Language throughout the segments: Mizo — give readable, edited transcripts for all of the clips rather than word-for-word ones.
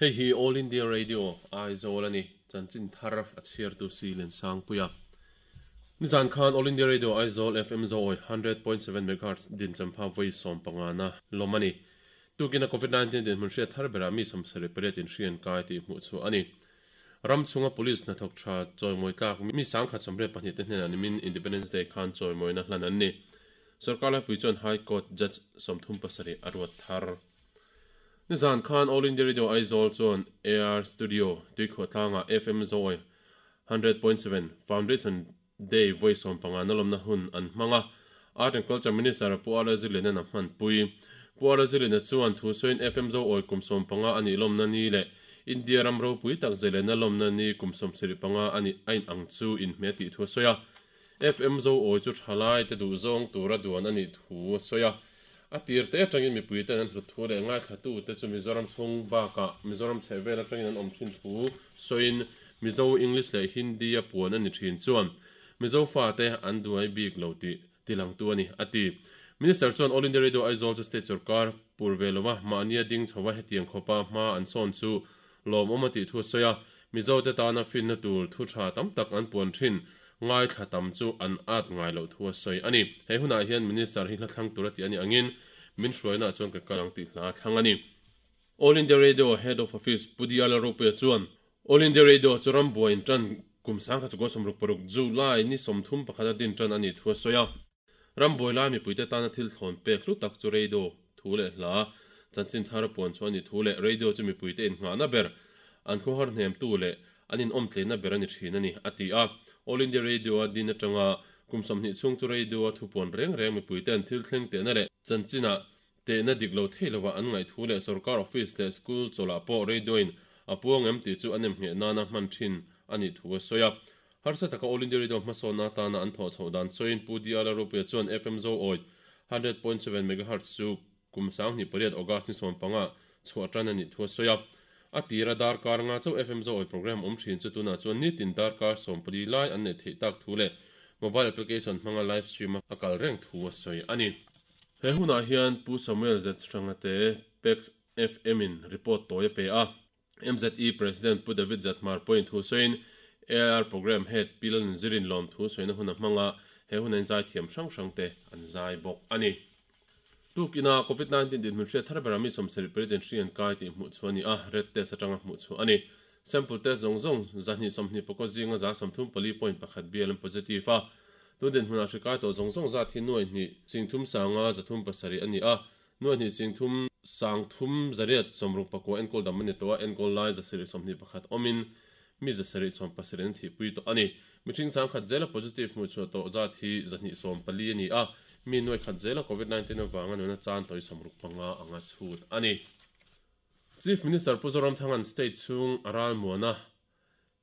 Hei hi All India Radio, Aizawl a ni. Chanchin thar a chhiartu si Lensangpuia. Nizan khan All India Radio Aizawl FM Zoawi 100.7 MHz din champha vawi 15 na lawm a ni. Tukina Covid-19 dinhmun hriat thar berah mi 78 in hri an kai tih hmuh chhuah a ni. Ram chhunga Police hnathawk tha chawimawi tlak mi 1082 te hnenah nimin Independence Day khan chawimawina hlan an ni. Sorkar laipui chuan High Court Judge 37 a ruat thar. Nizan khan All India Radio Aizawl chuan AR Studio tuikhuah tlangah FM Zoawi 100.7 Foundation Day vawi 15 na lawmna hun an hmang a. Art and Culture Minister Pu Arla Zirliana'n a hmanpui. Pu Arla Zirliana chuan thu sawiin FM Zoawi kum 15 a nih lawmna ni leh India ram ropui tak zeilenna lawmna ni kum 75 a nih a inang chu inhmeh tih thu a sawi a. FM Zoawi chu thalai te duhzawng tura duan a nih thu a sawi a. A tir te atangin mipui ten an hlut thu leh ngaithla te chu Mizoram chhung bakah Mizoram chhehvel atangin an awm thin thu sawiin Mizo, English leh Hindi a puan a ni thin chuan Mizo fate an duai bik lo tih tilangtu a ni, a ti. Minister chuan All India Radio Aizawl chu state sorkar pur ve lova mahnia ding chho a hetiang khawpa hma an sawn chu lawmawm a tih thu a sawi a, Mizo te tana finna tur thu tha tam tak an puan thin ngaithla tam chu an at ngai loh thu a sawi a ni. He hunah hian Minister hi hla thlang tur a tih a nih angin min hruaina chuan ka kal ang tih hla a thlang a ni. All India Radio Head of Office Pu Diala Ropuia chuan All India Radio chu ram buai in tan kum 1966 July ni 31 a din tan a nih thu a sawi a. Ram buai lai mipuite tana thil thlawn pek hlu tak chu radio thu leh hla, chanchin thar puan chu a ni thu leh radio chu mipuite innghahna ber, an khawhar hnemtu leh an inawm tleina ber a ni thin a ni, a ti a. All India Radio-a din atanga kum 20 chhung chu radio-a thupuan reng reng mipuite'n thil thleng tehna leh chanchinah tehna dik lo thei lova an ngaih thu leh sorkar office leh school chawlhah pawh radio-in a puang em tih chu a nemngheh nana hman thin a nih thu a sawi a. Harsa taka All India Radio hmasawnna atana an thawh chhoh dan sawiin Pu DR Ropuia chuan FM Zoawi 100.7 megahertz chu kum 2008 August ni 15 chhuah tan a nih thu a sawi a. A tira darkar nga chauh FM Zoawi program awm thin chu tunah chuan nitin darkar 14 lai an neih theih tak thu leh mobile application hmanga live stream a kal reng thu a sawi a ni. He hunah hian Pu Samuel Z Hranga te Pex FM in report tawi a pe a. MZE President Pu David Zathmar pawhin thu sawiin AIR Programme Head Pi Lalnunzirin lawm thu sawina hun a hmang a, he huna inzai thiam hrang hrang te an zai bawk a ni. Tukina Covid 19 dinhmun hriat thar berah mi 78 in hri an kai tih hmuh chhuah a ni a, red test atanga hmuh chhuah a ni. Sample test zawng zawng 224 zinga 34.1 bial an positive a, tun dinhmunah hri kai tawh zawng zawng zat hi nuai hnih sing thum sanga 307 a ni a, Nuai hnih sing thum sang thum zariat sawmruk pakua enkawl dam a ni tawh a, enkawl lai 721 awmin mi 770 an thihpui tawh a ni. Mihring sang khat zela positive hmuh chhuah tawh zat hi 214 a ni a, mi nuai khat zela Covid-19 avanga nuna chan tawih 65 anga chhut a ni. Chief Minister Pu Zoramthanga'n state chhung a ral muan a,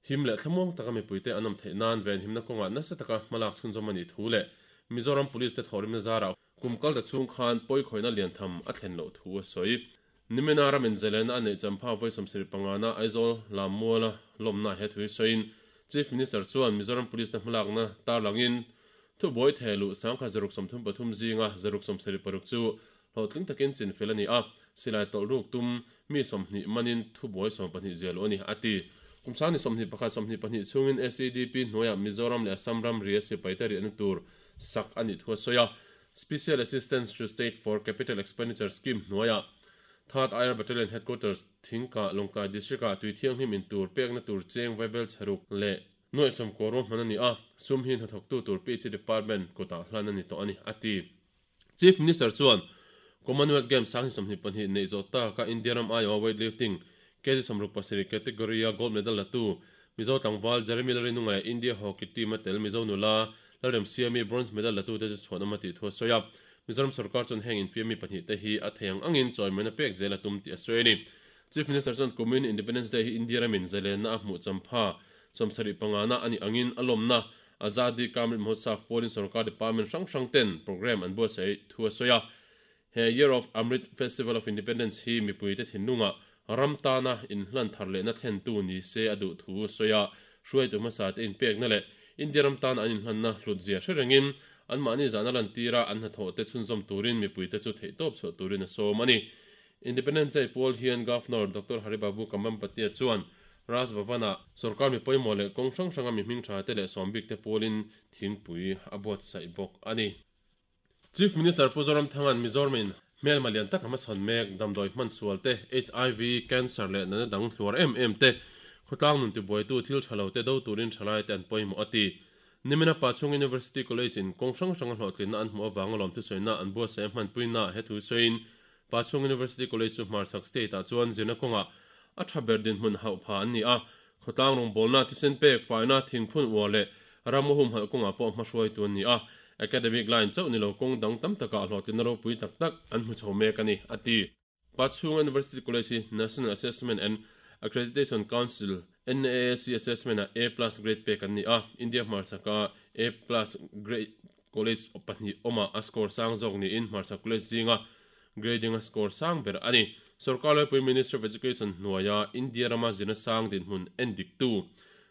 him leh thlamuang taka mipuite an awm theih nan venhimna kawngah nasa taka hmalak chhunzawm a nih thu leh Mizoram Police te thawhrimna zarah kum kal ta chhung khan pawikhawihna liantham a thlen loh thu a sawi. Nimina ram inzalena a neih champha vawi 75 na Aizawl Lammuala lawmna he thu hi sawiin Chief Minister chuan Mizoram Police te hmalakna tarlangin thubuai thehluh 1,633 zinga 676 chu hlawhtling takin chinfel a ni a, silai tawlh ruk tum mi 20 manin thubuai 12 zia luh a ni, a ti. Kum sang ni 21 22 chhungin SEDP hnuaiah Mizoram leh Assam ram ria sipaite riahna tur sak a nih thu a sawi a. Special Assistance to State for Capital Expenditure Scheme hnuaiah Third IR Battalion Headquarters Thingkah Lawngtlai District-ah tui thianghlim in tur pekna tur cheng vaibel chheruk leh nuaih sawmkaw ruahman a ni a, sum hi hnathawktu tur PHE Department kutah hlan a ni tawh a ni, a ti. Chief Minister chuan Commonwealth Games 2022 neih zawh taka India ram aiawha weightlifting kg 67 category-a gold medal latu Mizo tlangval Jeremy Lalrinunga leh India hockey team-a tel Mizo nula Lalremsiami bronze medal latute chu chhuanawm a tih thu a sawi a. Mizoram sorkar chuan heng infiammi pahnih te hi a thei ang angin chawimawina pek zel a tum tih a sawi a ni. Chief Minister chuan kumin Independence Day hi India ramin zalenna a hmuh champha 75 na a nih angin a lawmna Azadi Ka Amrit Mahotsav pawlin sorkar department hrang hrang ten programme an buatsaih thu a sawi a. He Year of Amrit Festival of Independence hi mipuite thinlungah ram tana inhlan thar lehna thlentu ni se a duh thu a sawi a. Hruaitu hmasa te inpekna leh India ram tana an inhlanna hlutzia hre rengin anmahni zahna lantira an hnathawh te chhunzawm turin mipuite chu theihtawp chhuah turin a sawm a ni. Independence Day pual hian Governor Doctor Hari Babu Kambhampati chuan Raj Bhavan-ah sorkar mi pawimawh leh kawng hrang hranga mi hming tha te leh sawmbik te pualin thingpui a buatsaih bawk a ni. Chief Minister Pu Zoramthanga'n Mizoramin hmelma lian tak a hmachhawn mek, damdawi hman sual te, HIV, cancer leh natna dang hluar em em te, khawtlang nun tibuaitu thil tha lo te do turin thalai te an pawimawh a ti. Nimina Pachhung University College in kawng hrang hranga hlawhtlinna an hmuh avanga lawmthusawiina an buatsaih a hmanpuina he thu sawiin Pachhung University College chu hmarchhak state ah chuan zirna kawngah a tha ber dinhmun hauh pha an ni a, khawtlang rawngbawlna, thisen pek, faina, thingphun uar leh ram humhalh kawngah pawh hmahruaitu an ni a, academic line chauh ni lo kawng dang tam takah hlawhtlinna ropui tak tak an hmu chho mek a ni, a ti. Pachhung University College hi National Assessment and Accreditation Council, NAAC, assessment ah A plus grade pek an ni a, India hmarchhaka A plus grade College pahnih awmah a score sang zawk niin hmarchhak college zinga grading a score sang ber a ni. Sorkar Laipui Ministry of Education hnuaia India rama zirna sang dinhmun en diktu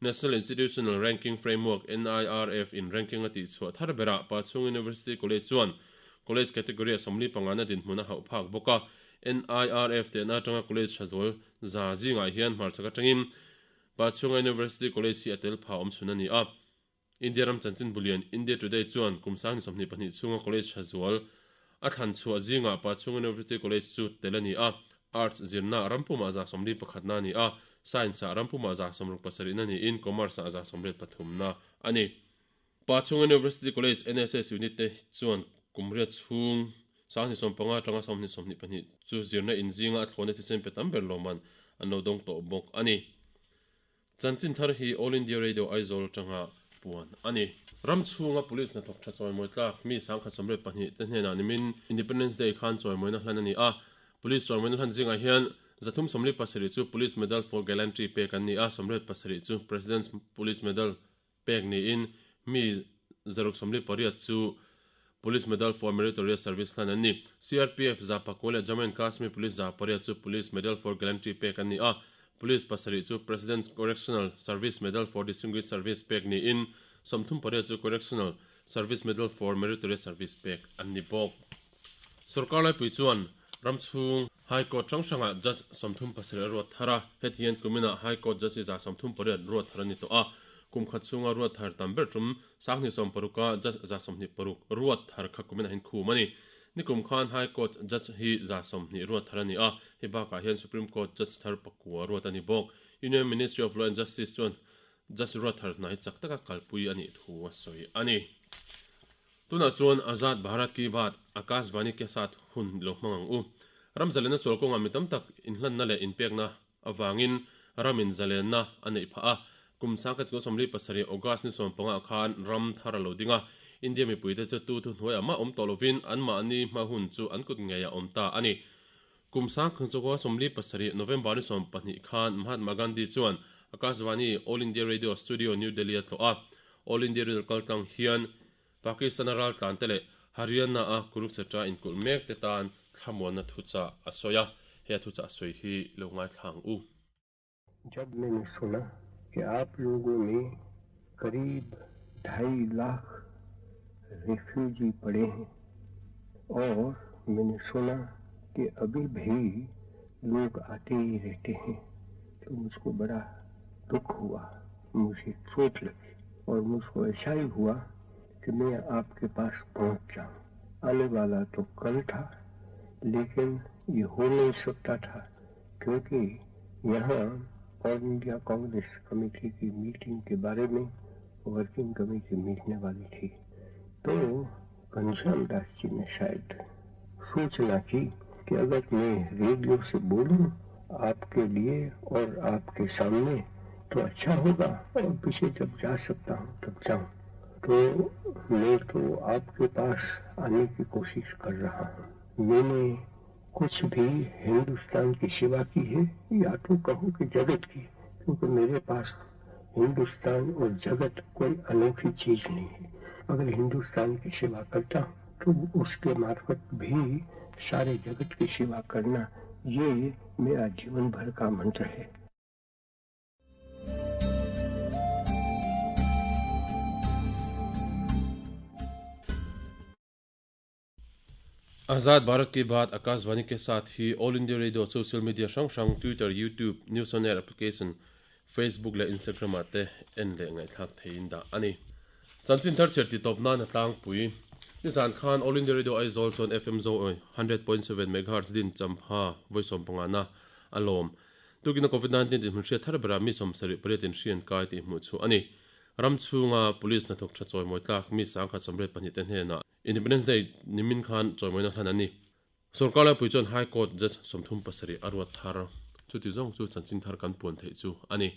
National Institutional Ranking Framework, NIRF, in ranking a tihchhuah thar berah Pachhung University College chuan College category a 45na dinhmun a hauh phak bawk a. NIRF tehna atanga college tha zual za zingah hian hmarchhak atangin Pachhunga University College hi a tel pha awm chhun a ni a. India ram chanchin bulian India Today chuan kum 2022 chhunga college tha zual a thlan chhuah zingah Pachhung University College chu tel a ni a, Arts zirna rampumah 71na a ni a, Science-ah rampumah 67na niin Commerce-ah 83na a ni. Pachhung University College NSS unit te chuan kum riat chhung 2015 atanga 2022 chu zirna in zinga a thlawhna thisen pe tam ber lawmman an lo dawng tawh bawk a ni. Chanchin thar hi All India Radio Aizawl atanga puan a ni. Ram chhunga police hnathawk tha chawimawi tlak mi 1082 te hnenah nimin Independence Day khan chawimawina hlan a ni a. Police chawimawina hlan zingah hian 327 chu Police Medal for Gallantry pek an ni a, 87 chu President's Police Medal pek niin mi 168 chu Police Medal for Meritorious Service hlan an ni. CRPF 109 leh Jammu and Kashmir Police 8 chu Police Medal for Gallantry pek an ni a, Police pasarih chu President's Correctional Service Medal for Distinguished Service pek niin 38 chu Correctional Service Medal for Meritorious Service pek an ni bawk. Sorkar laipui chuan ram chhung High Court hrang hrangah Judge 37 a ruat thar a, heti hian kuminah High Court Judge hi 38 ruat thar a ni tawh a, kum khat chhunga ruat thar tam ber tum 2026-a Judge 26 ruat thar kha kuminah hian khum a ni. Nikum khan High Court Judge hi 20 ruat thar a ni a, hei bakah hian Supreme Court Judge thar pakua ruat a ni bawk. Union Ministry of Law and Justice chuan Judge ruat thar hna hi chak taka kalpui a nih thu a sawi a ni. Tunah chuan Azad Bharat Ki Baat, Akashvani Ke Saath hun lo hmang ang u. Ram zalenna sual kawngah mi tam tak inhlanna leh inpekna avangin ramin zalenna a neih phah a. Kum 1947 August ni 15 khan ram thar a lo ding a. India mipuite chu tu thuhnuaiah mah awm tawh lovin anmahni hma hun chu an kut ngei a awm ta a ni. Kum 1947 November ni 12 khan Mahatma Gandhi chuan Akashvani All India Radio Studio New Delhi a tlawh a. All India Radio kaltlang hian Pakistan-a raltlan te leh Haryana-a Kurukshetra inkulh mek te tan thlamuanna thuchah a sawi a, he a thuchah sawi hi lo ngaithla ang u. Jab maine suna ki aap logon mein kareeb dhai lakh refugee pade hain aur maine suna ki abhi bhi log aate hi rehte hain to mujhko bada dukh hua, mujhe chot lagi aur mujhko aisa hi hua ki main aapke paas pahunch jaun. Aane wala to kal tha lekin ye ho nahin sakta tha kyonki yahan All India Congress Committee ki meeting ke baare mein working committee milne wali thi. To Ghanshyam Das ji ne shayad sochna ki ki agar main radio se bolun aapke liye aur aapke saamne to achchha hoga aur peechhe jab ja sakta hoon tab jaun. To main to aapke paas aane ki koshish kar raha hoon. Maine kuchh bhi Hindustan ki seva ki hai ya to kaho ki jagat ki, kyonki mere paas Hindustan aur jagat koi anokhi cheez nahin hai. Agar Hindustan ki seva karta hoon to uske marfat bhi saare jagat ki seva karna ye mera jeevan bhar ka mantra hai. Azad Bharat Ki Baat Akashvani Ke Saath hi All India Radio social media hrang hrang Twitter, YouTube, News On Air application, Facebook leh Instagram ah te en leh ngaihthlak theihin dah a ni. Chanchin thar chhiar tih tawp nan a tlangpui. Nizan khan All India Radio Aizawl chuan FM Zoawi 100.7 Megahertz din champha vawi 15 na a lawm. Tukina Covid 19 dinhmun hriat thar berah mi 78 in hri an kai tih hmuh chhuah a ni. Ram chhunga Police hnathawk tha chawimawi tlak mi 1082 te hnenah Independence Day nimin khan chawimawina hlan a ni. Sorkar laipui chuan High Court Judge 37 a ruat thar. Chuti zawng chu chanchin thar kan puan theih chu a ni.